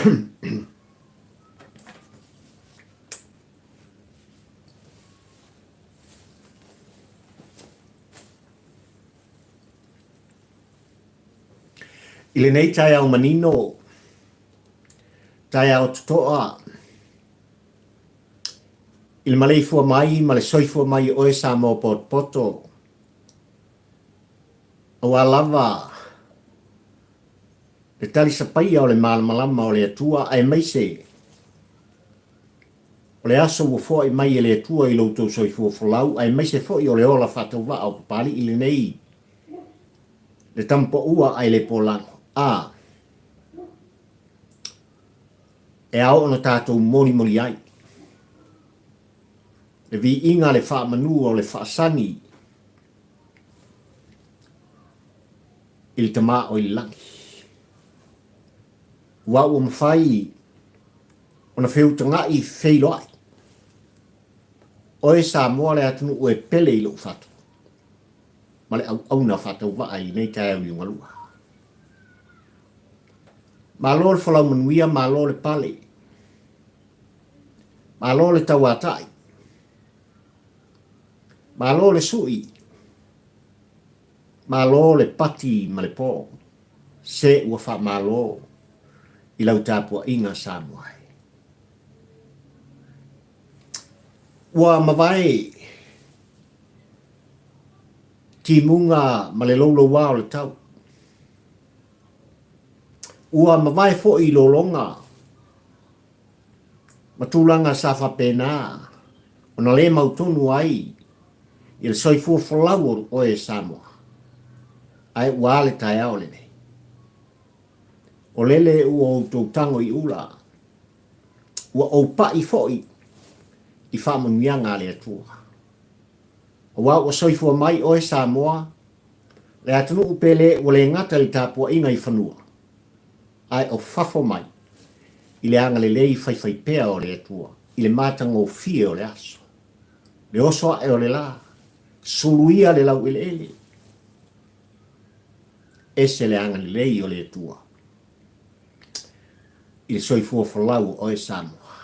I lenei taeao manino, taeao totoa, i le maleifua mai ma le soifua mai o oe Samoa potopoto, aua lava le talisapaia o le malamalama o le Atua aemaise o le aso ua foai mai e le Atua i lo outou soifua folau aemaise foi o le ola faatauvaa o Papalii lenei le tamapaua ae le polago a e ao ona tatou molimoli ai le viiga le faamanua o le faasani i le Tama o i le lagi. Aua ua mafai ona feutagaʻi feiloai. Oe Samoa le atunuu e pele i lou fatu ma le auauna faatauvaa i lenei taeao liugalua. Malo le folau manuia, malo le pale, malo le tauatai, malo le sui, Malo le pati ma le po, se ua faamalo i lau tapuaiga Samoa e. Ua mavae timuga ma le louloua o le tau. Ua mavae foi lologa ma tulaga sa faapena ona le mautonu ai i le soifua folau o oe e Samoa, ae ua a le taeao lenei? O lele ua outou tago i ula, ua ou paʻi foi i faamanuiaga a le Atua. Aua ua soifua mai oe Samoa, le atunuu pele ua le gata i le tapuaiga i fanua, ae o fafo mai i le agalelei faifaipea o le Atua i le matagofie o le aso. Le oso ae o le la, suluia le laueleele, ese le agalelei o le Atua i le soifua folau o oe Samoa.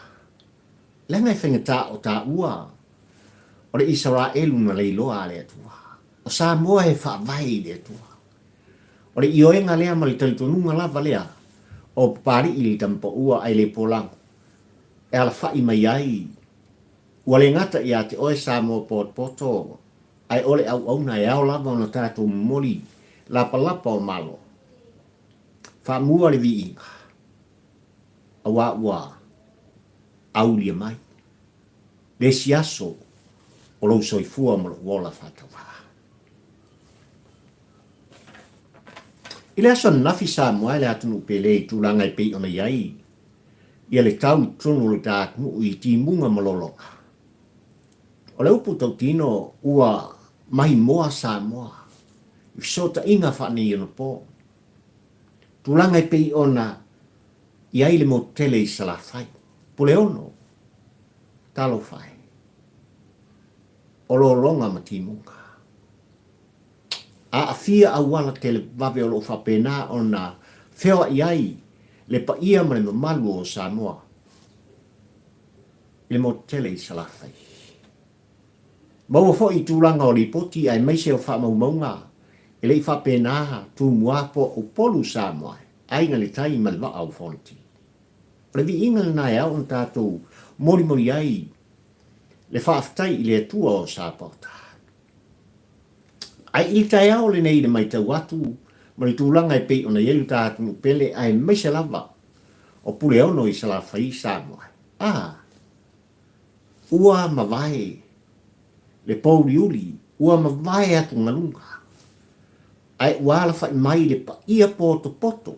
Leaga e faigata o taua o le Isaraelu na leiloa a le Atua. O Samoa e faavae i le Atua. O le ioega lea ma le talitonuga lava lea o Papalii i le Tamapaua ae le polago e alafai mai ai Ua le gata ia te oe Samoa potopoto ae o le auauna e ao lava ona tatou momoli lapalapa o Malo. Faamua le viiga aua ua aulia mai le isi aso o lou soifua ma lou ola faatauvaa. I le aso ananafi Samoa e le atunuu pele i tulaga e pei ona i ai ia le tau i totonu o le ta atunuu i timuga ma lologa. O le upu tautino ua maimoa Samoa i fesootaiga faaneionapo, tulaga e pei ona i ai le motu tele i Salafai, Puleono, talofa e, o lologa ma timuga. Aafia auala televave o lo o faapena ona feoai ai le paia ma le mamalu o Samoa i le motu tele i Salafai. Maua foi i tulaga o lipoti aemaise o faamaumauga e le i faapena Tumua po o Upolu Samoa aiga le tai ma le vaa o Fonoti. O le viiga lena e ao ona tatou molimoli ai le faafetai i le Atua o Sapaota. Ae i le taeao lenei i le matau atu ma le tulaga e pei ona i ai lo ta atunuu pele aemaise lava o Puleono i Salafai, Samoa, a, ua mavae le pouliuli, ua mavae atugaluga, ae ua alafai mai le paia potopoto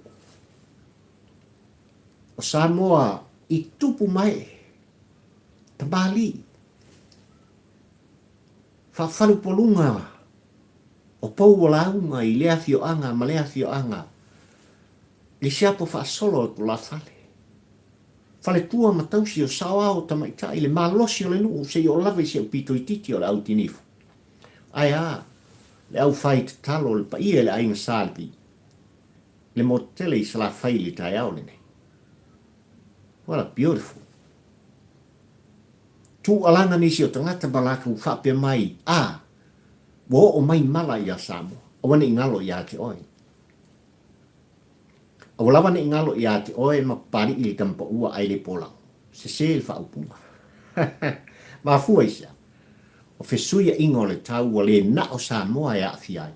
o Samoa i tupu mae, tamalii. Faafalupoluga o pou o lauga i lea afioaga ma lea afioaga i le siapo faasolo o tulafale. Faletua ma tausi o saoao o tamaitai le malosi o le nuu seia oo lava i si au pito itiiti o le au tinifu. Ae a le au fai tatalo o le paia i le aiga Sa Levi, le motu tele i Salafai i le taeao lenei. What a beautiful. Tuualaga nisi o tagata ma latou faapea mai, A, ua oo mai mala ia Samoa, aua ne i galo ia te oe. Aua lava ne i galo ia te oe ma Papali'i le tamapaua ai le polago. Sese le faaupuga. Mafua i sea? O fesuia'iga o le tau ua le na o Samoa e aafia ai.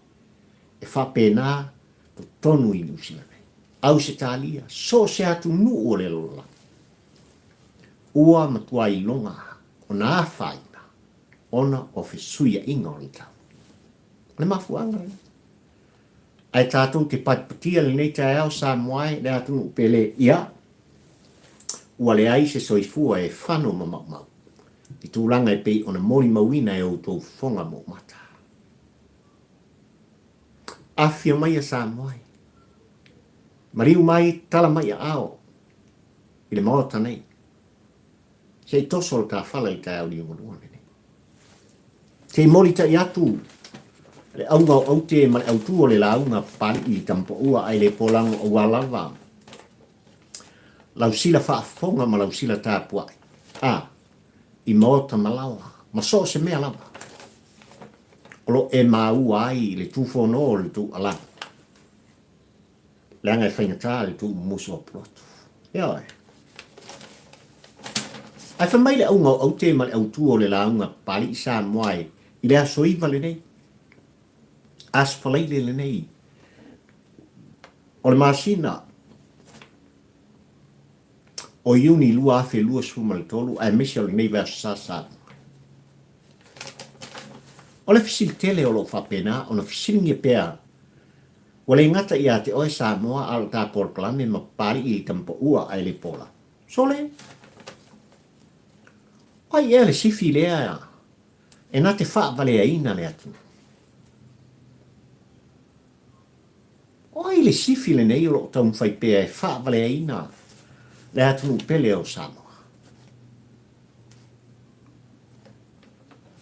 E faapena totonu i Niu Sila nei, Ausetalia, so o se atunuu o le lalolagi. Ua matua iloga ona afaina ona o fesuia'iga o le tau. O le mafuaaga lena. Ae tatou te patipatia lenei taeao Samoa e, le atunuu pele, ia, ua leai se soifua e fano ma maumau i tulaga e pei ona molimauina e outou fofoga moomata. Afifio mai a Samoa e. Maliu mai, tala mai aao i le Maota nei. Se i toso le tafala i taeao liugalua lenei. Se i molitai atu le auga o aute ma le autū o le lauga Papali'i i Tamapaua ae le polago aua lava lau sila faafofoga ma lau sila tapuai a i maota ma laoa ma so o se mea lava o lo e maua ai le tufono o le tuualalo leaga e faigata le tuumumusu o pulotu. Ioe. Ae fai mai le auga o aute ma le autū o le lauga Papali'i Samoa e i le aso iva lenei, aso Falaile lenei, o le masina o Iuni 2023 aemaise o lenei vaiaso sa Samoa. O le fesili tele o lo o faapena ona fesiligia pea Ua le gata ia te oe Samoa a o lo ta polokalame ma Papali'i i Tamapaua ae le pola. Sole! O ai ea le sifi lea e na te faavaleaina le atunuu? O ai le sifi lenei o lo o taumafai pea e faavaleaina le atunuu pele o Samoa?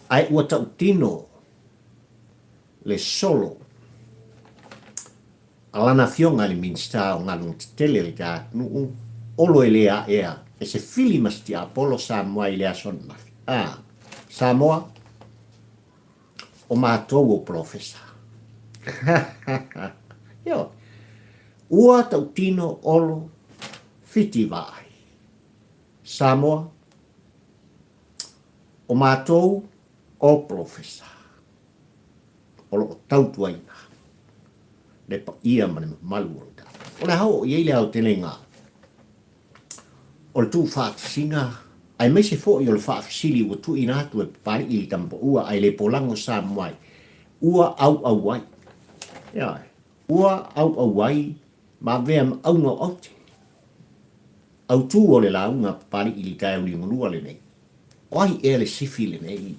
Ae ua tautino le solo a lana afioga i le Minisita o Galuega Tetele a le atunuu, Olo e le aea e se fili ma se tiapolo Samoa i le aso ananafi. A, Samoa, o matou o polofesa. Ioe. Ua tautino Olo fiti vaai. Samoa, o matou o polofesa. O lo o tautuaina le paia ma le mamalu o le tatou. O le a oo i ai le aotelega o le tuufaatasiga aemaise foi o le faafesili ua tuuina atu e Papali'i i Tamapaua ae le polago Samoa ai, ua auau ai. Ioe, ua auau ai ma avea ma auga o aute. Autū o le lauga a Papali'i i le taeao liugalua lenei. O ai ea le sifi lenei?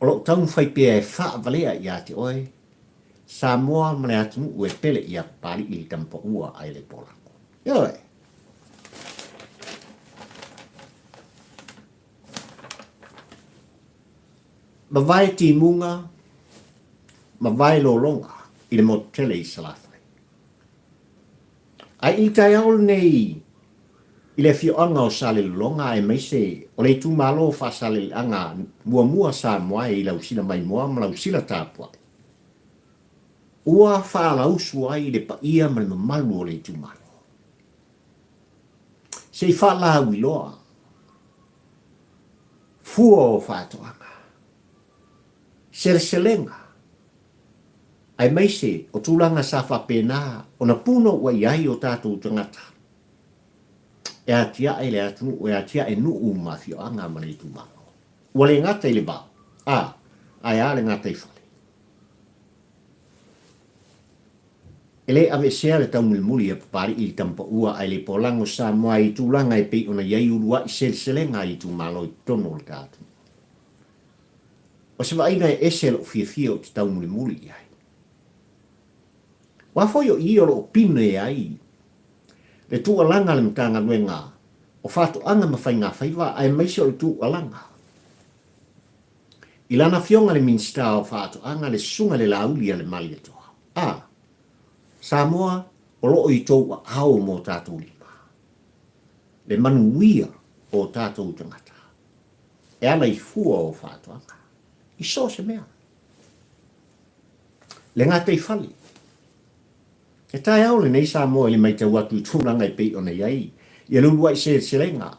O lo o taumafai pea e faavalea ia te oe Samoa ma le atunuu e pele ia Papali'i i Tamapaua ae le polago. Ioe! Mavae timuga, mavae lologa i le motu tele i Salafai. Ae i le taeao lenei i le afioaga o Salelologa aemaise o le itumalo o Faasaleleaga muamua Samoa e i Lausila Maimoa ma Lausila Tapuai, ua faalausu ai le paia ma le mamalu o le itumalo. Se i faalauiloa fua o faatoaga, seleselega, aemaise o tulaga sa faapena ona punouai ai o tatou tagata e atiae le atunuu, e atiae nuu ma afioaga ma le itumalo. Ua le gata i le vao, a, ae a le gataifale? E le aveesea le taumulimuli a Papali'i i Tamapaua ae le polago Samoa i tulaga e pei ona i ai uluai seleselega a itumalo i totonu o le ta atunuu. O se vaaiga e ese lou fiafia ou te taumulimuli i ai. Ua foi o i o lo o pine ai le tuualaga a le Matagaluega o Faatoaga ma Faigafaiva aemaise o le tuualaga i lana afioga le Minisita o Faatoaga le Susuga i le Laauli a le Malietoa. A, Samoa o lo o i tou aao mo tatou lima. Le manuia o o tatou tagata e ala i fua o faatoaga i so o se mea. Le gataifale. E taeao lenei Samoa i le maitau atu i tulaga e pei ona i ai ia le uluai seleselega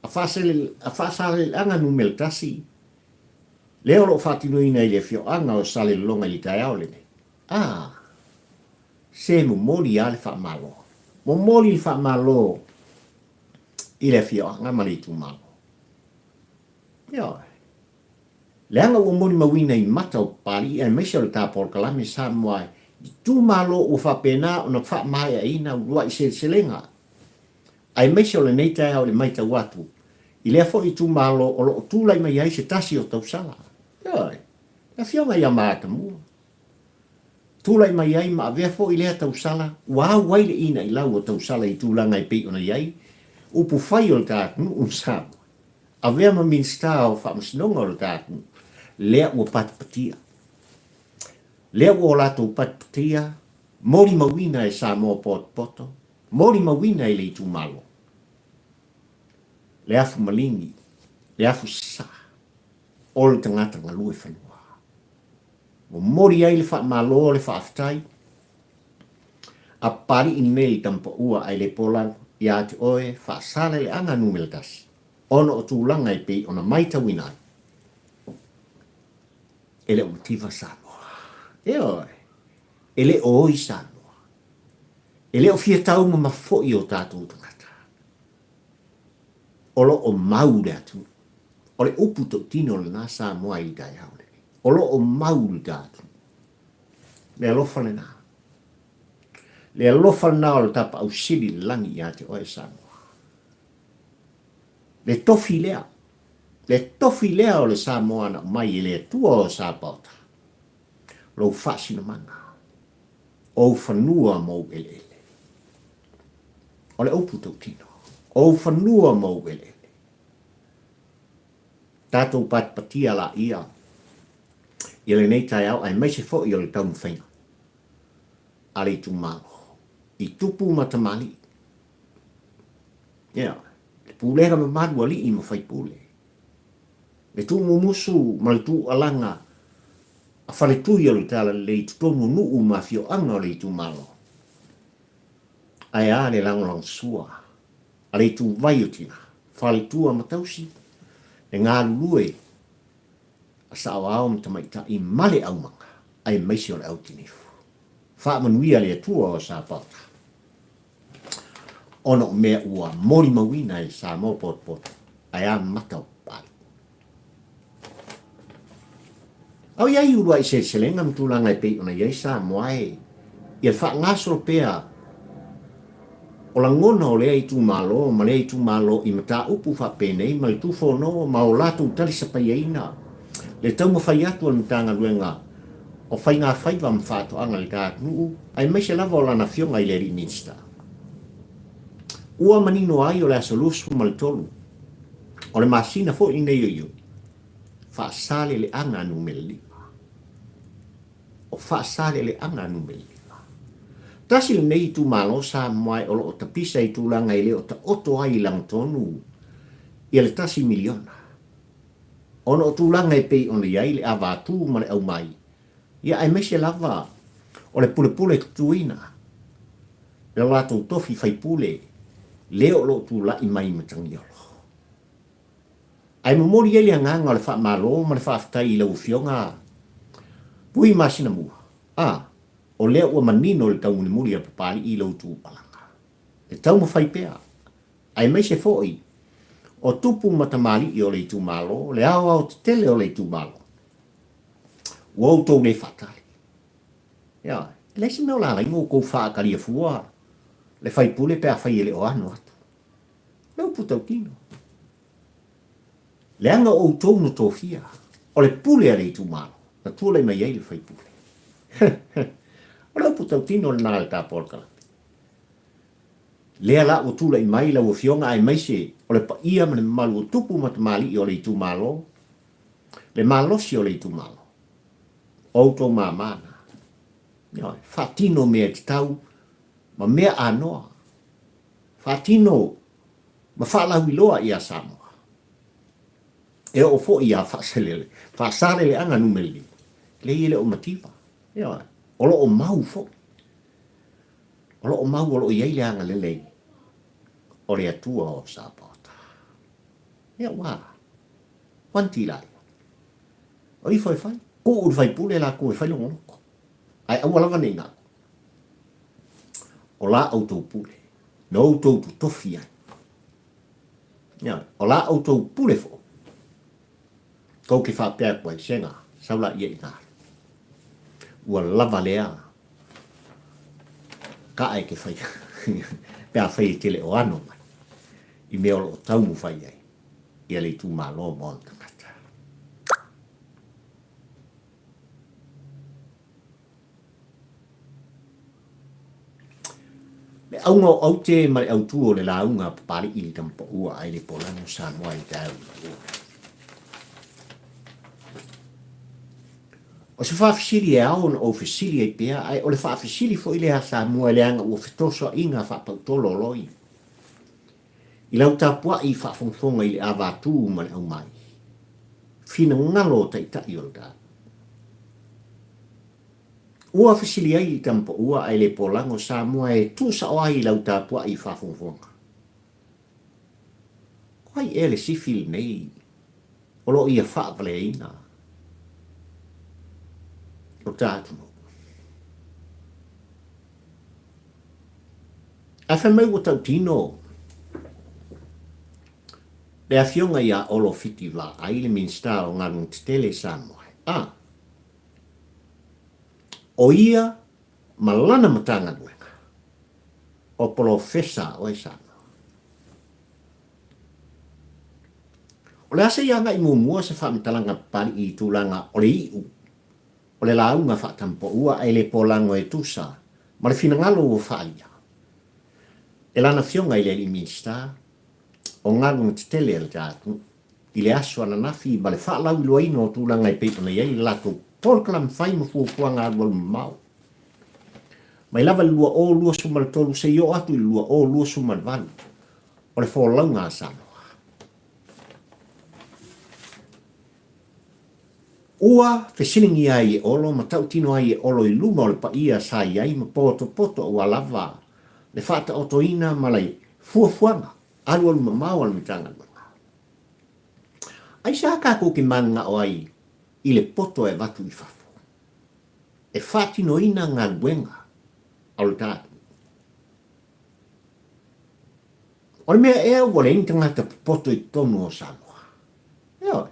a Faasaleleaga numera tasi lea o lo o faatinoina i le afioaga o Salelologa i le taeao lenei. A! Se momoli lava le faamalo. Momoli le faamalo i le afioaga ma le itumalo. Ioe. Leaga ua molimauina i mata o Papalii aemaise o le ta polokalame Samoa itumalo ua faapena ona faamaeaina uluai seleselega aemaise o lenei taeao i le maitau atu i lea foi itumalo o lo o tulai mai ai se tasi o tausala. Ioe. Le afioga ia Maatamua. Tulai mai ai ma avea foi lea tausala ua au ai le inailau o tausala i tulaga e pei ona i ai upu fai o le ta atunuu ma Samoa. Avea ma Minisita o Faamasinoga o le ta atunuu, lea ua patipatia. Lea ua o latou patipatia, molimauina e Samoa potopoto, molimauina e le itumalo. Le afu maligi, le afu sasaa, o le tagata galue fanua. Momoli ai le faamalo le faafetai a Papalii nei i Tampaua ae le po lalo ia te oe Faasaleleaga numera tasi ona o tulaga e pei ona maitauina ai e le o mativa Samoa. Ioe, e le o oi Samoa. E le o fia taumamafa foi o tatou tagata. O lo o mau le atunuu. O le upu tautino lena Samoa i le taeao lenei. O lo o mau le ta atunuu. Le alofa lena. Le alofa lena o le Tapaau Sili i le lagi ia te oe Samoa. Le tofi lea. Le tofi lea o le Samoa na aumai e le Atua o Sapaota. Lou faasinomaga. Ou fanua ma ou eleele. O le upu tautino. Ou fanua ma ou eleele. Tatou patipatia laia i lenei taeao aemaise foi o le taumafaiga a le itumalo i tupu ma tamalii. Ia, le pulega mamalu alii ma faipule, le tuumumusu ma le tuualaga a faletui o le Talalelei i totonu o nuu ma afioaga o le itumalo. Ae a le lagolagosua a le ituvai o tina, faletua ma tausi, le galulue a saoao ma tamaitai ma le aumaga, aemaise o le au tinifu. Faamanuia le Atua o Sapaota, ona o mea ua molimauina e Samoa potopoto, ae a mata o Papalii. A o i ai uluai seleselega ma tulaga e pei ona i ai Samoa e ia le faagasolo pea o lagona o lea itumalo ma lea itumalo i mataupu faapenei ma le tufono ma o latou talisapaiaina le taumafai atu a le Matagaluega o Faigafaiva ma Faatoaga i le ta atunuu aemaise lava o lana afioga i le Alii Minisita. Ua manino ai o le aso 23 o le masina foi lenei o Iuni, Faasaleleaga numera lima. O Faasaleleaga numera lima. Tasi lenei itumalo Samoa o lo o tapisa i tulaga e le o taoto ai i lagatonu ia le tasi miliona. Ona o tulaga e pei ona i ai le avatu ma le aumai, ia aemaise lava o le pulepule tutuina i lo latou tofi faipule le o lo o tulai mai i Matagiolo. Ae momoli ai le agaga o le faamalo ma le faafetai i lau Afioga Vui Masinamua, a, o lea ua manino le taumulimuli a Papalii i lou tuualaga. E taumafai pea, aemaise foi o tupu ma tamalii o le itumalo, le aoaotetele o le itumalo, ua outou le faatali. Ioe, e leai se mea o le a ala ai ona outou faatalia fua le faipule pe afai e le o ano atu. Le upu tautino. Leaga o outou na tofia, o le pule a le itumalo, na tulai mai ai le faipule. O le upu tautino lena a le ta polokalame. Lea la ua tulai mai lau Afioga aemaise o le paia ma le mamalu o tupu ma tamalii o le itumalo, le malosi o le itumalo, o outou mama na. Ioe, faatino mea e tatau ma mea anoa. Faatino. ma faalauiloa ia Samoa. E oo foi ia Faasalele, Faasaleleaga numera 5, leai e le o mativa. Ioe, o lo o mau foi. O lo o mau o lo o i ai le agalelei o le Atua o Sapaota. Ia ua wanti la ia. O ifo e fai, tuu i le faipule latou e fai lona loto. Ae aua lava ne i galo. O la outou pule, na outou totofi ai. Ia, o la outou pule foi. Tou te faapea atu ai, sega, sau laia i ina. Ua lava lea kaʻa e te faia pe afai e te le o ano mai i mea o lo o taumafai ai ia le itumalo ma ona tagata. Le auga o aute ma le autū o le lauga a Papali'i i le Tamapaua ai le Polago Samoa i le taeao i ua. O se faafesili e ao ona ou fesili ai pea, ae o le faafesili foi lea a Samoa leaga ua fetosoaina faapautolo o loi. I lau tapuai faafogafoga i le avatū ma le aumai, finagalo o taitai o le tatou. Ua fesili ai i Tamapaua ae le polago Samoa e tuusao ai i lau tapuai faafogafoga. O ai ea le sifi lenei o lo o ia faavaleaina lo ta atunuu? Ae fai mai ua tautino le afioga ia Olo Fiti Vaai, le Minisita o Galuega Tetele i Samoa, a O ia ma lana Matagaluega, o Polofesa oe Samoa. O le a se i agai muamua se faamatalaga Papali'i i tulaga o le iu o le lauga faatampaua ae le polago e tusa ma le finagalo ua faaalia e lana Afioga i le Alii Minisita o Galuega Tetele a le Atunuu i le aso ananafi ma le faalauiloaina o tulaga e pei ona i ai le latou polokalame fai ma fuafuaga alualu mamao mai lava i le 2023 seia oo atu i le 2028 o le folauga a Samoa. Ua fesiligia ai e Olo ma tautino ai e Olo i luma o le paia sa i ai ma potopoto aua lava le faataotoina ma le fuafuaga alualu mamao a le Matagaluega. Aisea tatou te mananao ai i le poto e avatu i fafo e faatinoina galuega a lo tatou? O le mea ea ua leai ni tagata popoto i totonu o Samoa? Ioe.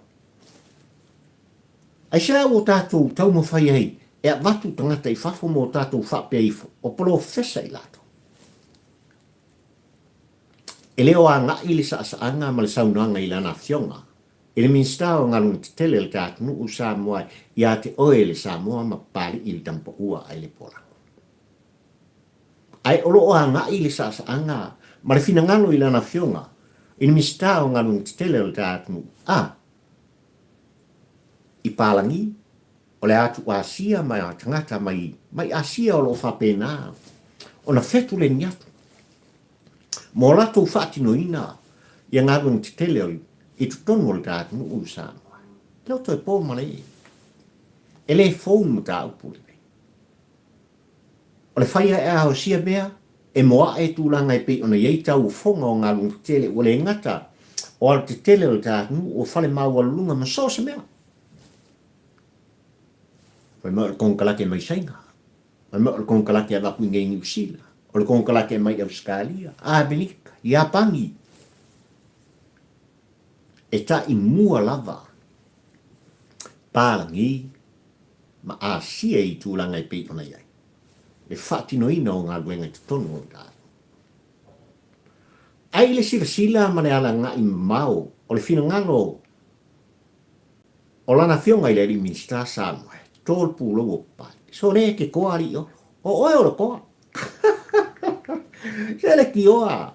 Aisea ua tatou taumafai ai e avatu tagata i fafo ma o tatou faapea ifo, o polofesa i latou? E le o agai le saasaaga ma le saunoaga i lana afioga i le Minisita o Galuega Tetele a le ta atunuu Samoa ia te oe le Samoa ma Papali'i le Tamapaua ai le Polago. Ae o lo o agai le saasaaga ma le finagalo i lana afioga i le Minisita o Galuega Tetele o le ta atunuu a i Palagi O le atu Asia ma tagata mai mai Asia o lo o faapena ona fetuleni atu mo latou faatinoina ia galuega tetele o i totonu o le ta atunuu i Samoa. E le o toe po ma le e le fou le mataupu lenei. O le fai ae a o sia mea e moae tulaga e pei ona i ai tauofoga o galuega tetele ua le gata o alatetele o le ta atunuu o fale maualuluga ma so o se mea. Fai mai o le konekarate mai Saina, fai mai o le konekarate e avatu i inei i Niu Sila, o le konekarate mai Ausetalia, Amerika, Iapani. E taʻi mua lava Palagi ma Asia i tulaga e pei ona i ai le faatinoina o galuega i totonu o le atunuu. Ae i le silasila ma le alagaʻi mamao o le finagalo O lana afioga i le alii Minisita Samoa, e to le pulou o pae. Sole e ke toa alii Olo. O oe o le toa. Se le tioa.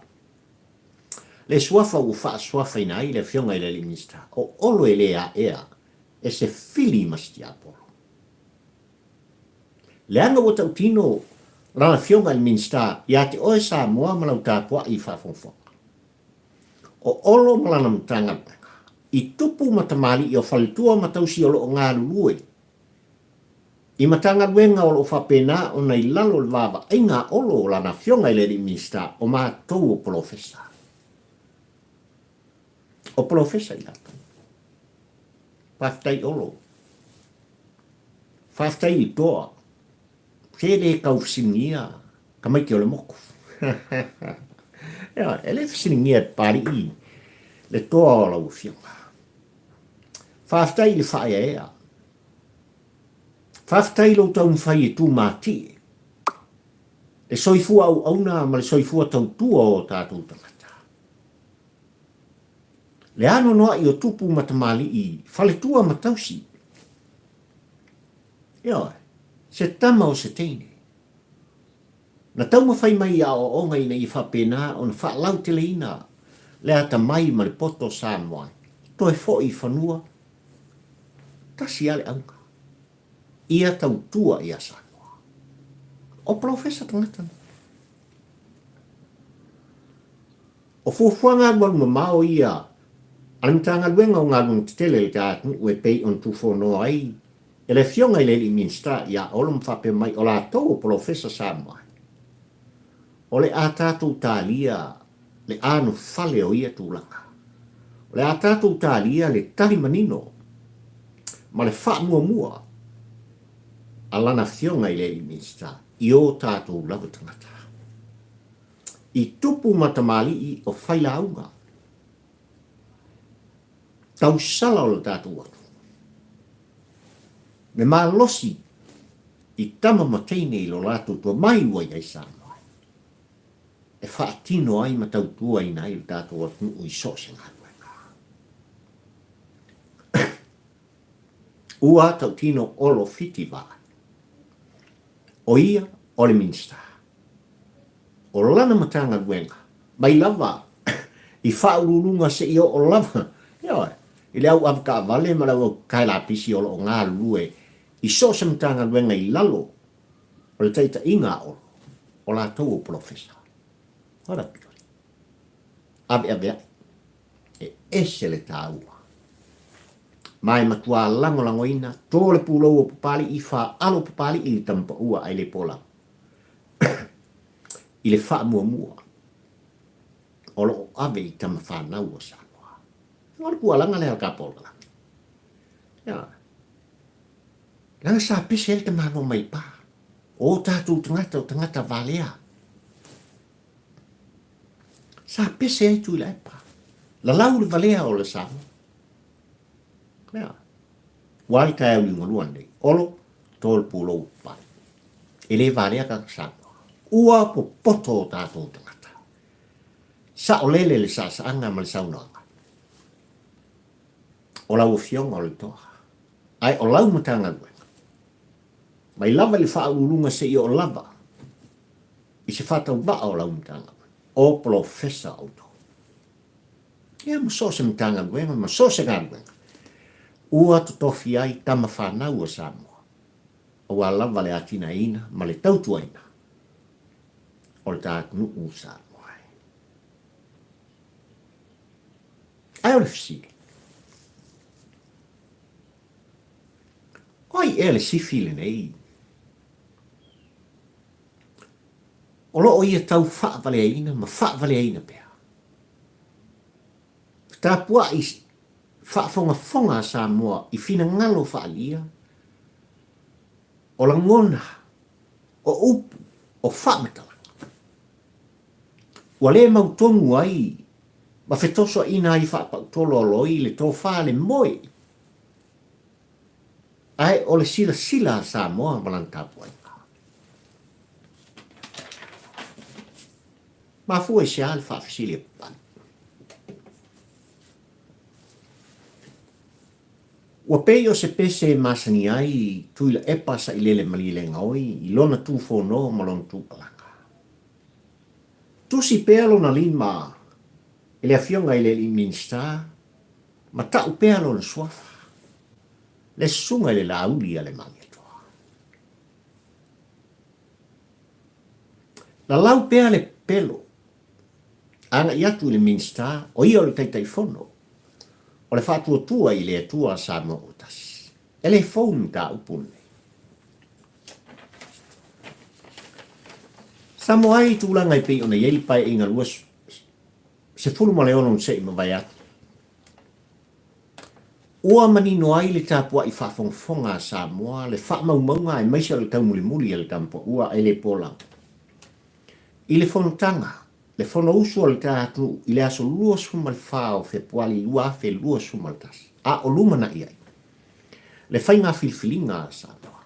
Le suafa ua faasuafaina ai le afioga i le alii Minisita, o Olo e le aea e se fili ma se tiapolo. Leaga ua tautino lana afioga i le Minisita ia te oe Samoa ma lau tapuai i faafogafoga. O Olo ma lana Matagaluega, i tupu ma tamalii o faletua ma tausi o lo o galulue i Matagaluega o lo o faapena ona i lalo o le vaavaaiga a Olo o lana Afioga i le Alii Minisita, o matou o polofesa. O polofesa i latou. Faafetai Olo. Faafetai i le toa. Se le tau fesiligia tamaiti o le motu. Ioe, e le fesiligia e Papalii le toa o lau afioga. Faafetai i le faaeaea. Faafetai i lou taumafai e tumatie le soifua auauna ma le soifua tautua o tatou tagata. Le anoanoai o tupu ma tamalii, faletua ma tausi. Ioe, se tama o se teine. Na taumafai mai i aoaoga ina ia faapena ona faalauteleina le atamai ma le poto o Samoa toe foi i fanua, tasi lava le auga, ia tautua ia Samoa. O polofesa tagata nei. O fuafuaga alualumamao ia a le Matagaluega o Galuega Tetele a le atunuu e pei ona tufonoa ai e le Afioga i le Alii Minisita ia Olo ma faapea mai o latou o Polofesa Samoa o le a tatou talia le anofale o ia tulaga. O le a tatou talia le tali manino ma le faamuamua a lana Afioga i le Alii Minisita i o tatou lava tagata. I tupu ma tamalii o failauga tausala o le tatou atunuu. Me malosi i tama ma teine i lo latou tomai ua i ai Samoa e faatino ai ma tautuaina ai le tatou atunuu i so o se galuega. Ua tautino Olo Fiti Vaai. O ia o le Minisita. O lana Matagaluega, mai lava i faauluuluga seia oo lava, ioe, i le au avetaavale ma le au kaelapisi o lo o galulue i so o se Matagaluega i lalo o le taitaiga a Olo, o latou o polofesa. What a beauty. Aveaveai. E ese le taua. Ma e matua lagolagoina, to le pulou o Papali'i, faalo Papali'i i le tamapaua ae le polau. I le faamuamua o lo o ave i tama fanau a Samoa. O le pualaga lea a le Kapologalaga. Ia. Leaga sa pese ai le tamaloa mai pa. O tatou tagata o tagata valea. Sa pese ai Tuilaepa. Lalau le valea o le Samoa. Ia. Ua le taeao liugalua lenei. Olo, to le pulou pai. E le valea tagata Samoa. Ua popoto o tatou tagata. Saolele le saasaaga ma le saunoaga. O lau afioga o le toa. Ae o lau Matagaluega, mai lava i le faauluuluga seia oo lava i se faatauvaa o lau Matagaluega, o polofesa outou. Ia ma so o se Matagaluega ma so o se galuega, ua totofi ai tama fanau a Samoa, aua lava le atinaeina ma le tautuaina o le ta atunuu Samoa e. Ae o le fesili, o ai ea le sifi lenei? O lo o ia tau faavaleaina ma faavaleaina pea. Tapuai faafogafoga a Samoa i finagalo faaalia, o lagona, o upu, o faamatalaga. Ua le mautonu ai ma fetosoaina ai faapautolo a loi le tofa le moe, ae o le silasila a Samoa ma lana tapuaiga. Mafua i se a le faafesili a Papalii? Ua pei o se pese e masani ai Tuilaepa Sailele Malielegaoi i lona tufono ma lona tupalaga. Tusi pea lona lima i le Afioga i le Alii Minisita ma tau pea lona suafa, le Susuga i le Laauli a le Malietoa. Lalau pea le pelo Agai atu i le Minisita, o ia o le Taitaifono o le Faatuatua i le Atua Samoa Ua Tasi. E le fou le mataupu lenei. Samoa ai i tulaga e pei ona i ai le Paeaiga 26 na se i mavae atu. Ua manino ai le tapuai faafogafoga a Samoa, le faamaumauga aemaise o le taumulimuli a le Tamapuaua e le po lava. I le fonotaga, le Fonousu a le ta atunuu i le aso 24 o Fepuali 2021, a o lumanai ai le faiga filifiliga a Samoa.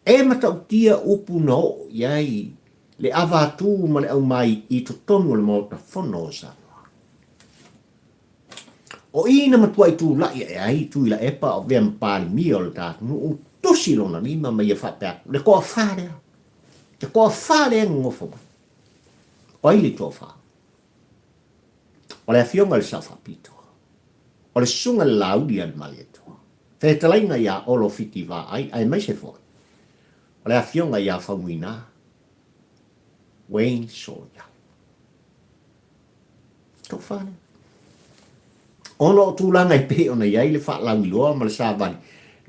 E matautia upu na oo i ai le avatū ma le aumai i totonu o le Maota Fono o Samoa. O i na matuai tulai ae ai Tuilaepa o avea ma Palemia o le ta atunuu, tusi lona lima ma ia faapea atu, le toafa lea, le toafa lea e nonofo mai. O ai le toafa? O le Afioga i le Sao Faapito, o le Susuga i le Laauli a le Malietoa, fetalaiga ia Olo Fiti Vaai aemaise foi o le Afioga ia Faumuina Wayne Solia. Tofa lea. Ona o tulaga e pei ona i ai le faalauiloa ma le savali,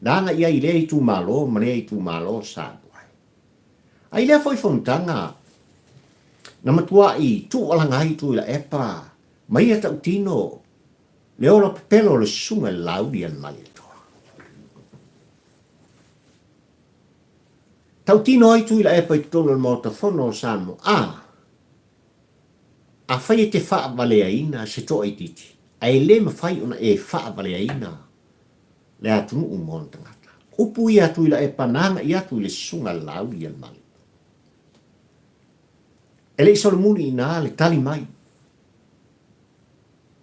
na agai ai i lea itumalo ma lea itumalo sa alu ai. A i lea foi fonotaga, na matuai tuualaga ai Tuilaepa ma ia tautino le ola pepelo o le susuga i le Laauli a le Malietoa. Tautino ai Tuilaepa i totonu o le Maota Fono o Samoa, a Afai e te faavaleaina se toaitiiti, ae le mafai ona e faavaleaina le atunuu ma ona tagata. Upu ia a Tuilaepa na agai atu i le susuga a le Laauli a le Malo. E le i solomuli i ina le tali mai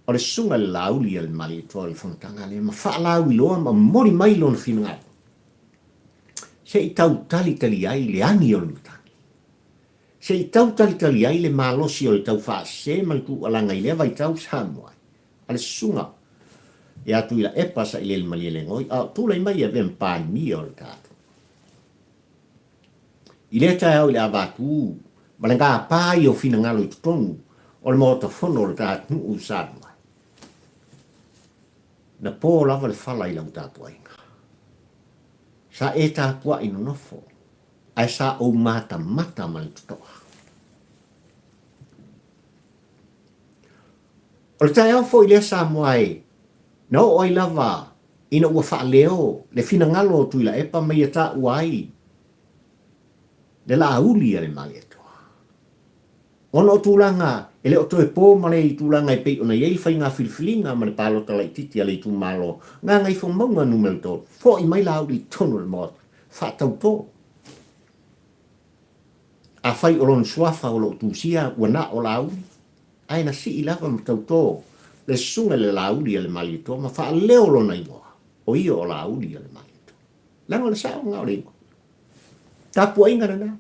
o le susuga i le Laauli a le Malietoa i le fonotaga lea ma faalauiloa ma momoli mai lona finagalo se i tau talitali ai le agi o le matagi. Se i tau talitali ai le malosi o le tau faasese ma le tuualaga i lea vaitau Samoa ai a le susuga ia Tuilaepa Sailele Malielegaoi a o tulai mai avea ma Palemia o le tatou. I lea taeao i le avatū ma le gapa ai o finagalo i totonu o le Maota Fono o le ta atunuu Samoa ai. Na po lava le fala i lau tapuaiga. Sa e tapuai nonofo ae sa ou matamata ma le totoa. O le taeao foi lea Samoa e, na oo ai lava ina ua faaleo le finagalo o Tuilaepa ma ia taua ai le laauli a le Malietoa. Ona o tulaga e le o toe po ma le i tulaga e pei ona i ai le faiga filifiliga ma le palota laitiiti a le itumalo Gagaifomauga Numera 3, foi mai Laauli i totonu o le Maota, faatauto. Afai o lona suafa o lo o tusia ua na o Laauli, ae na sii lava ma tauto le susuga i le Laauli a le Malietoa ma faaleo lona igoa, o ia o Laauli a le Malietoa. Leaga o le sao lena o le igoa. Tapuaiga lena.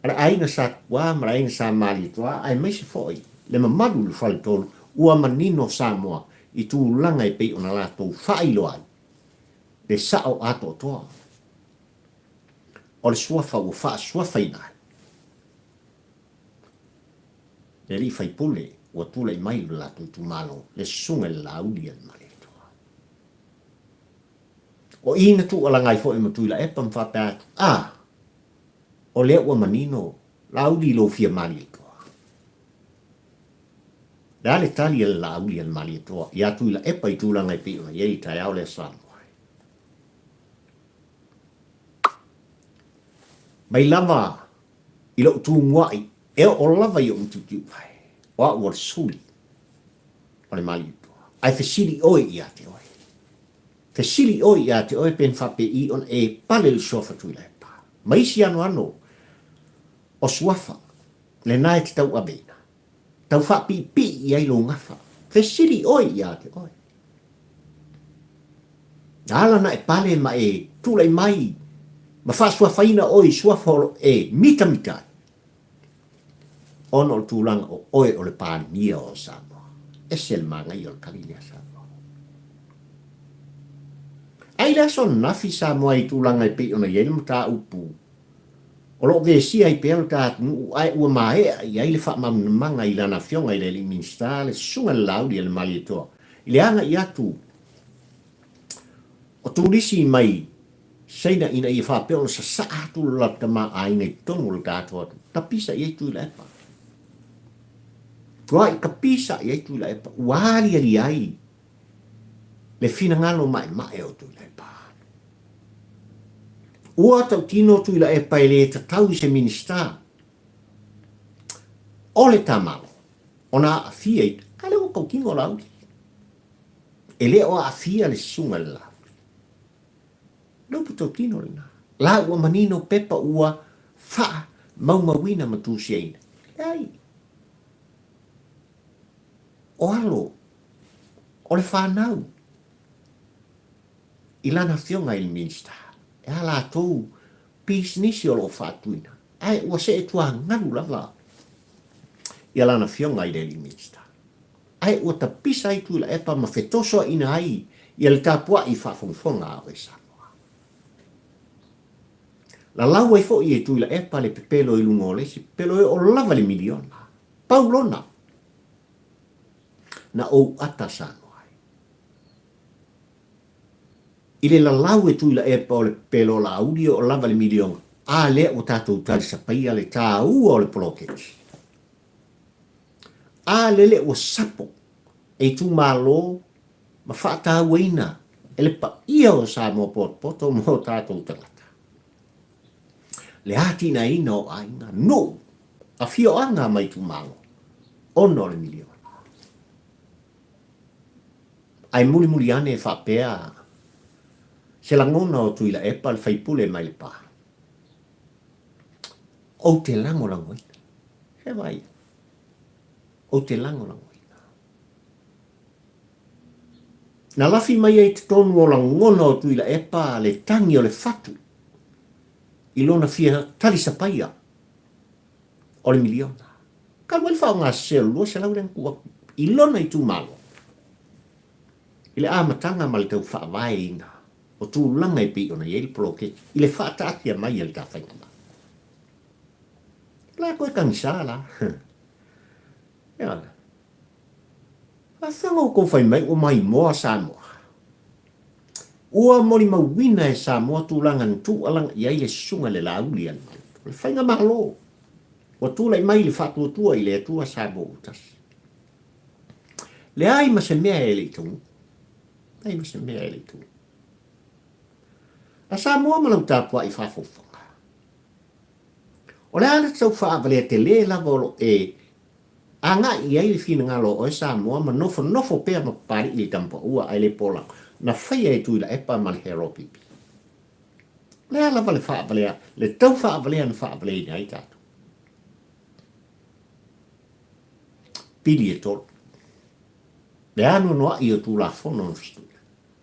A le aiga Sa Tupuā ma le aiga Sa Malietoa aemaise foi le mamalu i le Faletolu ua manino Samoa i tulaga e pei ona latou faailoa ai le sao atoatoa o le suafa ua faasuafaina ai le alii faipule ua tulai mai i lo latou itumalo le susuga i le Laauli a le Malietoa. O i na tuualaga ai foi ma Tuilaepa ma faapea atu, A! O lea ua manino, Laauli i lou fia Malietoa. Le a le tali a le Laauli a le Malietoa iā Tuilaepa i tulaga e pei ona i ai le taeao lea Samoa ai? Mai lava i lou tumuai e oo lava i ou tiutiuvae, o au o le suli o le Malietoa. Ae fesili oe ia te oe. Fesili oe ia te oe pe na faapei ona e pale le suafa Tuilaepa ma isi anoano o suafa lena e te tauaveina, tau faapiipii i ai lou gafa. Fesili oe ia te oe. Na ala na e pale ma e tulai mai ma faasuafaina oe i suafa o lo e mitamita ai. Ona o le tulaga o oe o le Palemia o Samoa. Ese le manaia o le tali lea Samoa. Ai le aso ananafi Samoa i tulaga e pei ona i ai le mataupu O lo o vesia ai pea lo ta atunuu ae ua maea i ai le faamalamalamaga i lana afioga i le Alii Minisita, le Susuga i le Laauli a le Malietoa, i le agai atu o turisi mai Saina ina ia faapea ona sasaa atu lo latou tamaaiga i totonu o lo tatou atunuu. Tapisa i ai Tuilaepa. Tuai tapisa i ai Tuilaepa ua aliali ai le finagalo maemae o Tuilaepa. Ua tautino Tuilaepa e le tatau i se Minisita o le tamalo ona aafia i a lea ua tautino Laauli. E le o aafia le susuga i le Laauli. Le upu tautino lena. La ua manino pepa ua faamaumauina ma tusiaina. Leai. O alo o le fanau i lana afioga i le Minisita, e a latou pisinisi o lo o faatuina, ae ua see tuagalu lava ia lana afioga i le alii Minisita. Ae ua tapisa ai Tuilaepa ma fetosoaina ai ia le tapuai faafogafoga a oe Samoa. Lalau ai foi e Tuilaepa le pepelo i luga o le isi pepelo e oo lava i le miliona. Pau lona na ou ata Samoa ai. I le lalau e Tuilaepa o le pepelo o Laauli e oo lava i le miliona, a lea ua tatou talisapaia le taua o le poloketi. A lele ua sapo e itumalo ma faatauaina e le paia o Samoa potopoto ma o tatou tagata le atinaeina o aiga, nuu, afioaga ma itumalo ona o le miliona. Ae mulimuli ane e faapea se lagona o Tuilaepa le faipule mai Lepa. Ou te lagolagoina. Se vai. Ou te lagolagoina. Na lafi mai ai totonu o lagona o Tuilaepa le tagi o le fatu i lona fia talisapaia o le miliona. Talu ai le faaaoga sese o le 200 lea na tuu atu i lona itumalo i le amataga ma le tau faavaeina o tulaga e pei ona i ai le poloketi i le faataatia mai e le ta faigamalo. O le a koe tagisa la? Ioe. Afea outou fai mai ua maimoa Samoa. Ua molimauina e Samoa tulaga na tuualaga i ai le Susuga i le Laauli a le Malo. O le Faigamalo ua tulai mai i le faatuatua i le Atua Samoa ua tasi. Leai ma se mea e le i taunuu. Leai ma se mea e le i taunuu. A Samoa ma lau tapuai faafofoga. O le a le tau faavalea tele lava o lo e agai i ai le finagalo o oe Samoa ma nofonofo pea ma Papalii i le Tampaua ae le pola na faia e Tuilaepa ma le Heropipi. O le a lava le faavalea, le tau faavalea na faavaleaina ai tatou. Pili e tolu. Le anoanoai o Tulafono na fesuiai.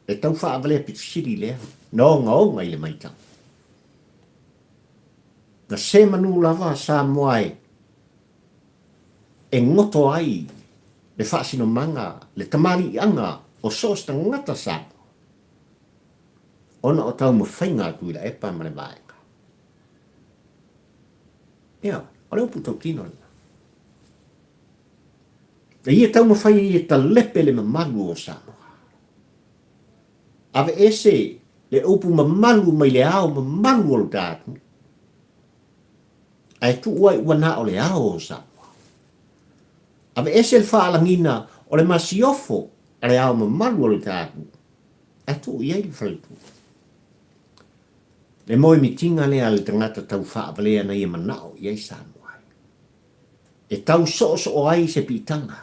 Le tau faavalea pito sili lea na ogaoga i le matau. Na se manu lava Samoa e e goto ai le faasinomaga, le tamaliiaga o so o se tagata Samoa, ona o taumafaiga a Tuilaepa ma le Vaega. Ioe, o le upu tautino lena. E ia taumafai ai e talepe le mamalu o Samoa. Aveese le upu mamalu mai le ao mamalu o lo ta atunuu, ae tuu ai ua na o le ao o Samoa. Aveese le faalagiga o le masiofo a le ao mamalu o lo ta atunuu, ae tuu i ai le faletua. Le moemitiga lea a le tagata tau faavalea na ia manao i ai Samoa e tau soosoo ai se piitaga,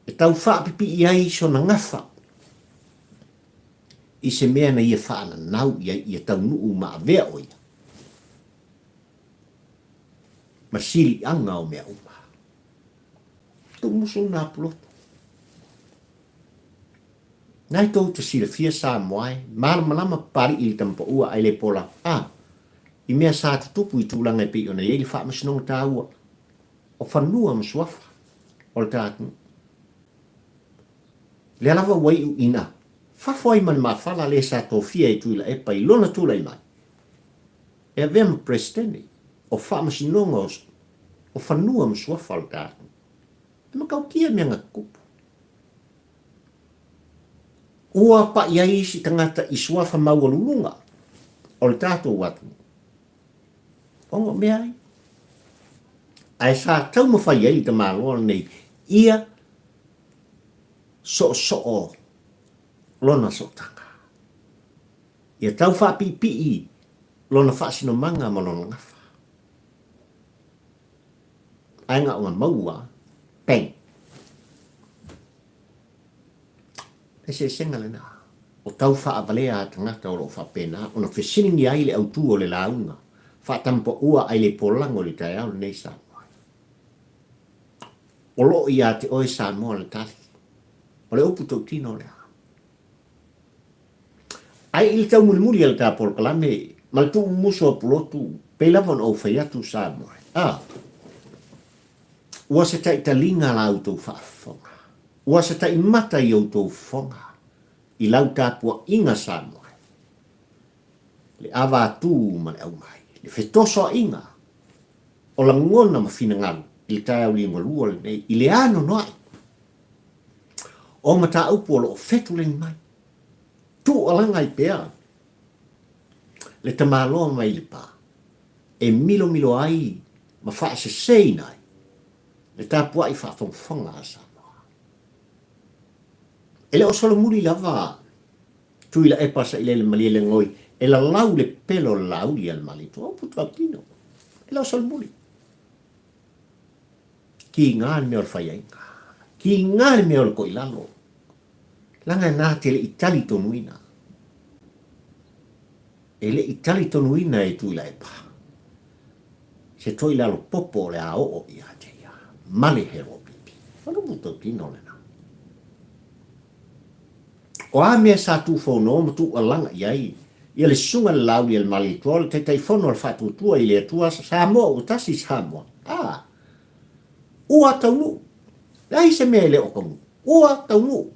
e tau faapipii ai sona gafa i se mea na ia faananau i ai ia taunuu ma avea ʻo ia ma siliaga o mea uma. Tuumusu nā puloto. Nai tou te silafia Samoa e, malamalama Papali'i i le tamapaua ae le pola, a, i mea sa tutupu i tulaga e pei ona i ai le faamasinoga taua o fanua ma suafa o le ta atunuu. Lea lava ua iu ina fafo ai ma le mafala le sa tofia e Tuilaepa i lona tulai mai. E avea ma Peresetene o Faamasinoga o Fanua ma Suafa o le tatou. E matautia mea na tutupu. Ua paʻi ai isi tagata i suafa maualuluga o le tatou atunuu ona o mea ai. Ae sa taumafai ai le tamaloa lenei ia soosoo lona sootaga. Ia tau faapiipii lona faasinomaga ma lona gafa. Ae na ona maua, bang! Le eseesega lena, o tau faavalea a tagata o lo o faapena ona fesiligia ai le autu o le lauga faatamapaua ai le polago i le taeao lenei Samoa. O lo o ia te oe Samoa le tali. O le upu tautino lea. Ae i le taumulimuli a le ta polokalame ma le tuumumusu o Pulotu, pei lava ona ou fai atu Samoa, a, ua se taitaliga la outou faafofoga, ua se taimata i outou fofoga i lau tapuaiga Samoa, le ava atu ma le aumai, le fetosoaina o lagona ma finagalo i le taeao liugalua lenei i le anoanoai o mataupu o lo o fetuleni mai. Tuualaga ai pea le tamaloa mai Lepa e milomilo ai ma faaseseina ai le tapuai faafogafoga a Samoa. E le o solomuli lava Tuilaepa Sailele Malielegaoi e lalau le pelo o le laauli a le Malietoa, upu tautino, e le o solomuli. Kiga le mea o le faiaiga. Kiga le mea o le koilalo. Leaga na te le i talitonuina. E le i talitonuina e Tuilaepa se toilalo popo o le a oo ia te ia ma le Heropipi. O le upu tautino lena. O a mea sa tuufono ma tuualaga i ai ia le Susuga i le Laauli a le Malietoa o le Taitaifono a le Faatuatua i le Atua Samoa ua tasi Samoa, a, ua taunuu. Leai se mea e le o taunuu. Ua taunuu.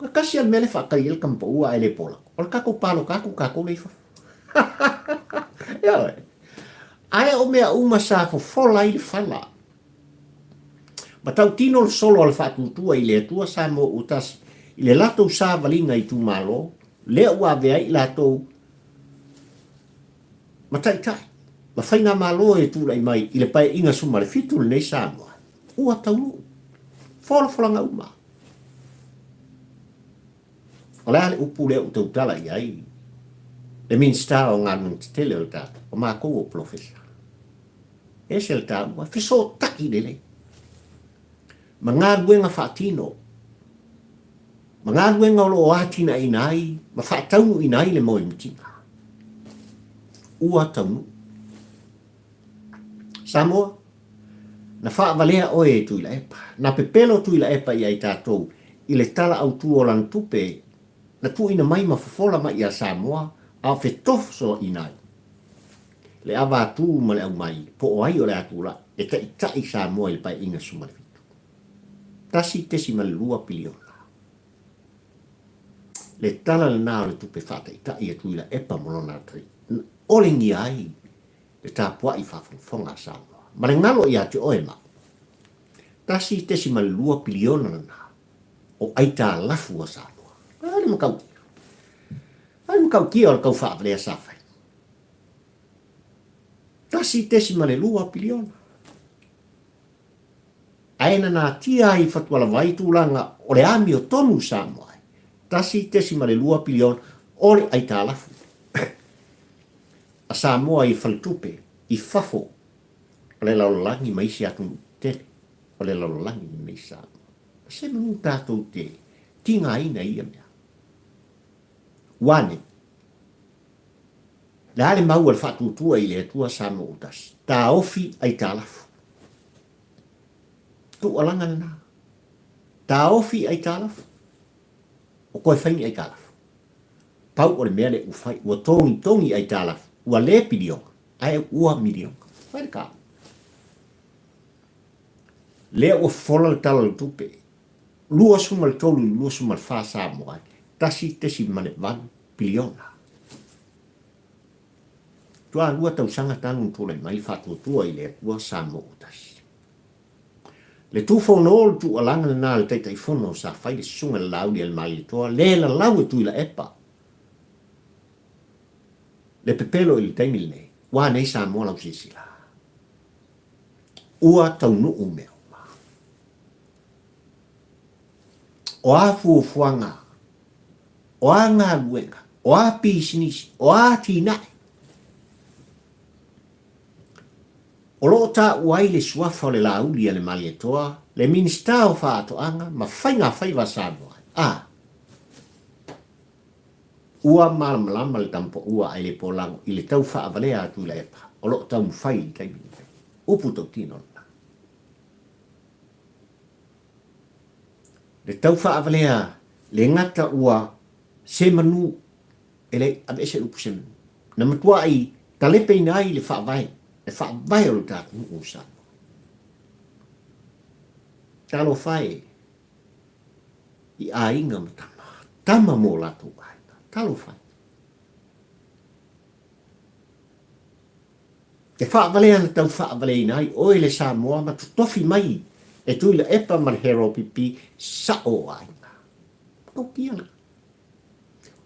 E tasi lava le mea lea e faatali ai le tama paua ae le polako, o le tatou palota atu tatou lea i fafo. Ioe. Ae o mea uma sa fofola ai le fala. Ma tautino le solo a le faatuatua i le Atua Samoa ua tasi i le latou savaliga itumalo, lea ua avea ai i latou ma taitai ma faigamalo e tulai mai i le Paeaiga 17 lenei Samoa, ua taunuu folafolaga uma. O le a le upu lea ua tautala i ai le Minisita o Galuega Tetele o le tatou, o matou o polofesa. Ese le taua, fesootai lelei ma galuega faatino, ma galuega o lo o atinaeina ai ma faataunuuina ai le moemitiga. Ua taunuu. Samoa, na faavalea oe e Tuilaepa. Na pepelo Tuilaepa ia i tatou i le Tala Autu o lana tupe na tuuina mai ma fofola mai ia Samoa a o fetosoaina ai le ava atu ma le aumai po o ai o le a tulai e taitai Samoa i le Paeaiga 17. 1.2 piliona. Le tala lena o le tupe faataitai a Tuilaepa ma lona atalii na olegia ai le tapuai faafogafoga a Samoa ma le galo ia te oe ma au. 1.2 piliona lena o aitalafu a Samoa. A le matautia. A le matautia o le tau faavalea sa fai. 1.2 piliona. Ae na natia ai i Fatualavai tulaga o le amiotonu Samoa ai. 1.2 piliona o le aitalafu a Samoa i faletupe i fafo o le lalolagi ma isi atunuu tetele o le lalolagi lenei Samoa. Se manu tatou te tigaina i ia mea. Ua ane, le a le mau a le faatuatua i le Atua Samoa ua tasi, taofi aitalafu. Tuualaga lena. Taofi aitalafu. O toe fai ni aitalafu. Pau o le mea lea ua fai, ua togitogi aitalafu, ua le piliona, ae ua miliona. Fai le tala. Lea ua fofola le Tala o le Tupe, 23 i le 24 Samoa ai, 1.8 piliona. Tualua tausaga talu ona tulai mai le faatuatua i le Atua Samoa ua tasi. Le tufono o le tuualaga lena a le Taitaifono sa fai le Susuga i le Laauli a le Malietoa le lalau e Tuilaepa le pepelo i le taimi lenei, ua anei Samoa lau silasila? Ua taunuu mea uma. O a fuafuaga, o a galuega, o a pisinisi, o a atinae, o lo o taua ai le suafa o le Laauli a le Malietoa, le Minisita o Faatoaga ma Faiga Faiva a Samoa, a ua malamalama le tamapaua ae le polago i le tau faavalea a Tuilaepa o lo o taumafai i le taimi lenei. Upu tautino lena. Le tau faavalea le gata ua se manu e le aveese le upu se manu. Na matuai talepeina ai le faavae, le faavae o le ta atunuu o Samoa. Talofa e i aiga ma tama, tama mo latou aiga. Talofa e. Te faavalea na tau faavaleina ai oe le Samoa ma totofi mai e Tuilaepa ma le Heropipi sao o aiga. Matautia la.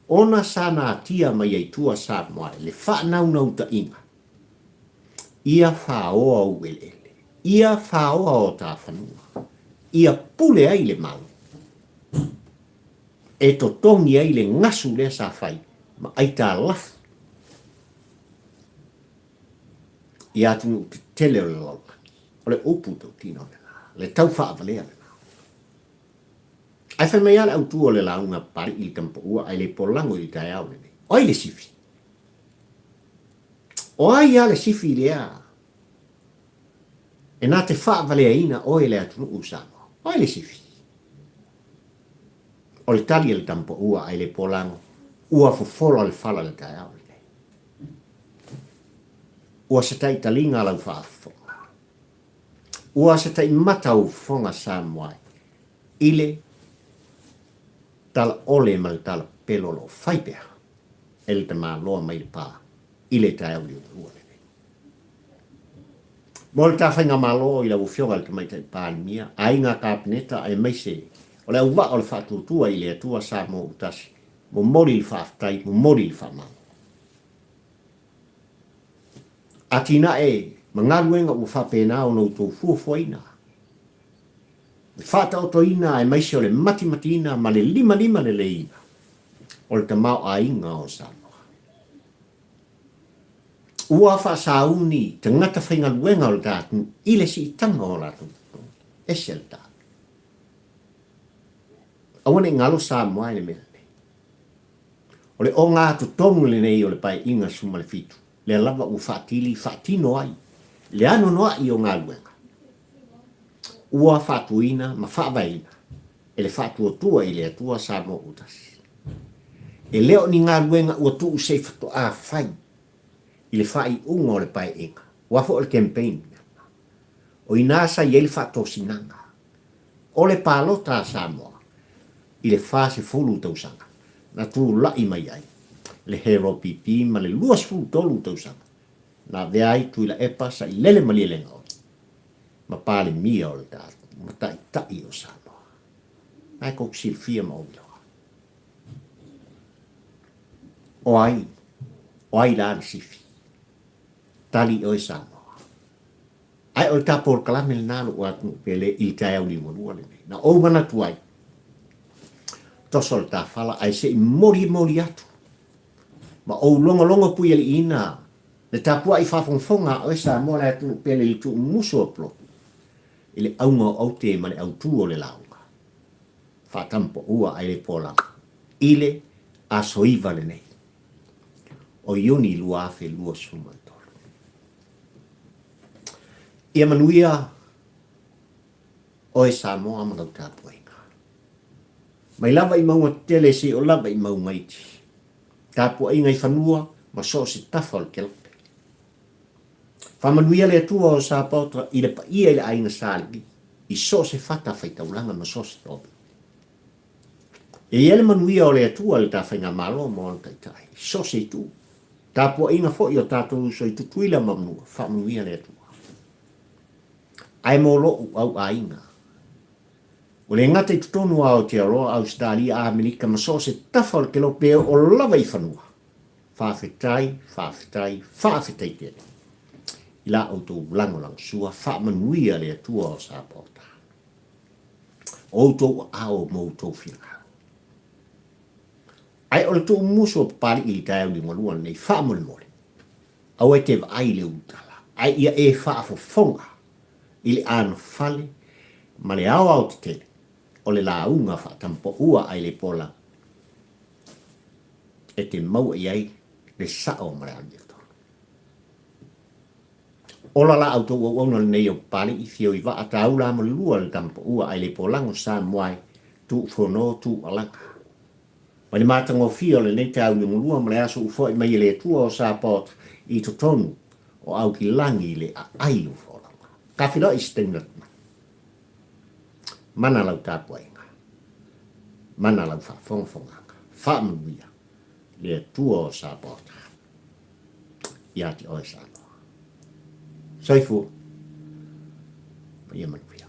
Ona sa natia mai ai tua Samoa i le faanaunautaiga, ia faoa ou eleele, ia faoa o ta fanua, ia pule ai le Malo, e totogi ai le gasu lea sa fai ma aitalafu i atunuu tetele o le lalolagi. O le upu tautino lena, le tau faavalea lena. Ae fai mai lava le autu o le lauga a Papalii i le tamapaua ae le polago i le taeao lenei. O ai le sifi? O ai lava le sifi lea e na te faavaleaina oe le atunuu o Samoa? O ai le sifi? O le tali a le tamapaua ae le polago, ua fofola le fala i le taeao lenei. Ua se taitaliga lau faafofoga. Ua se taimata ou fofoga Samoa i le tala ole ma le tala pelo o lo o fai pea e le tamaloa mai le pa i le taeao liugalua lenei. Mo le ta faigamalo i lau Afioga i le Tamaitai Palemia, aiga Kapeneta aemaise o le auvaa o le faatuatua i le Atua Samoa ua tasi, momoli le faafetai, momoli le faamalo. Atinae ma galuega ua faapena ona outou fuafuaina, le faataotoina aemaise o le matimatiina ma le limalima leleiina o le tamaoaiga o Samoa. Ua faasauni tagata faigaluega o le ta atunuu i le siitaga o latou totogi. Ese le tala. Aua ne i galo Samoa i le mea lenei. O le ogatotonu lenei o le Paeaiga 17, lea lava ua faatili faatino ai le anoanoai o galuega ua faatuina ma faavaeina e le Faatuatua i le Atua Samoa ua tasi. E le o ni galuega ua tuu se i faatoa fai i le faaiuga o le Paeaiga, aua foi o le campaign, o i ina sa i ai le faatosinaga o le palota a Samoa i le 40 tausaga na tulai mai ai le Heropipi ma le 23 tausaga na avea ai Tuilaepa Sailele Malielegaoi ma Palemia o le ma Taitai o Samoa. Na e kou silafia ma ou iloa. O ai, o ai la le sifi? Tali oe Samoa. Ae o le ta polokalame lena lou atunuu pele i le taeao liugalua lenei. Na ou manatu ai, toso le ta fala ae se i molimoli atu ma ou logologo puialiiina le tapuai faafogafoga a oe Samoa le atunuu pele i le tuumusu o Plotu i le auga o aute ma le autu o le lauga faatampaua ae le polaga i le aso 9 lenei o Iuni 2023. Ia manuia oe Samoa ma lau tapuaiga. Mai lava i mauga tetele seia o lava i mauga iti. Tapuaiga i fanua ma so o se tafa o le kelape. Faamanuia le Atua o Sapaota i le paia i le aiga Sa Levi i so o se fata faitaulaga ma so o se tovi. E i ai le manuia o le Atua i le ta faigamalo ma ona taitai i so o se itu. Tapuaiga foi o tatou uso i Tutuila ma Manua, faamanuia le Atua. Ae mo lo'u au aiga, ua le gata i totonu o Aotearoa, Ausetalia, Amerika ma so o se tafa o le kelope e oo lava i fanua, faafetai, faafetai, faafetai tele i la outou lagolagosua, faamanuia le Atua o Sapaota. O outou aao ma outou finagalo. Ae o le tuumusu o Papali'i i le taeao liugalua lenei, faamolemole, aua e te vaai i le ulutala, ae ia e faafofoga i le anofale ma le aoaotetele o le lauga faatamapaua Ailepola e te maua i ai le sao ma le amiotonu. Ola la outou auauna lenei o Papali'i, Fio i vaa, taula ma le lua le tamapaua Ailepolago Samoa e tuufono tuualaga. Mai le matagofie o lenei taulugulua ma le aso ufo'i mai e le Atua o Sapaota i totonu o Aukilagi i le aai o folauga. Ka feiloai i se taimi lata mai. Mana lau tapuaiga. Mana lau faafogafogaga. Faamanuia le Atua o Sapaota ia te oe Samoa. Soifua ma ia manuia.